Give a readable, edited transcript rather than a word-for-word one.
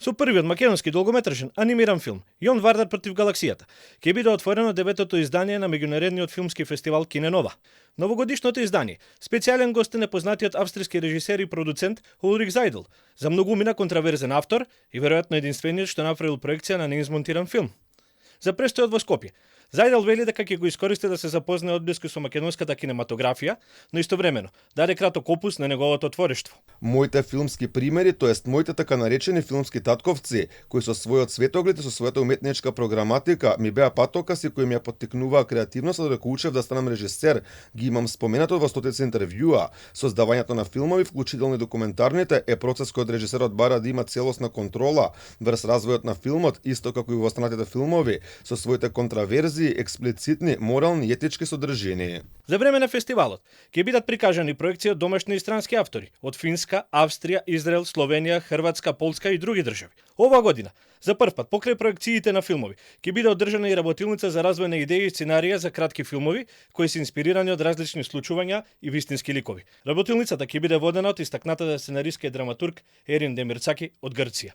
Со првиот македонски долгометражен анимиран филм Јон Вардар против галаксијата ќе биде отворено деветото издание на меѓународниот филмски фестивал Киненова. Новогодишното издание специјален гост е непознатиот австријски режисер и продуцент Улрих Зајдл, за многумина контраверзен автор и веројатно единствениот што направил проекција на неизмонтиран филм. За престојот во Скопје, Зајдл вели дека ќе го искористи да се запознае одблиску со македонската кинематографија, но истовремено даде краток опус на неговото творештво. Моите филмски примери, тоест моите така наречени филмски татковци, кои со својот светоглед и со својата уметничка програматика ми беа патокаси кои ми ја поттикнуваа креативност додека учев да станам режисер, ги имам споменато во стотици интервјуа. Создавањето на филмови, вклучително и документарните, е процес кој режисерот бара да има целосна контрола врз развојот на филмот, исто како и во останатите филмови, со своите контраверзии, експлицитни, морални и етички содржини. За време на фестивалот ќе бидат прикажани проекции од домашни и странски автори од Финска, Австрија, Израел, Словенија, Хрватска, Полска и други држави. Оваа година, за прв пат покрај проекциите на филмови, ќе биде одржана и работилница за развој на идеи и сценарија за кратки филмови кои се инспирирани од различни случувања и вистински ликови. Работилницата ќе биде водена од истакнатата сценаристка и драматург Ерин Демирцаки од Грција.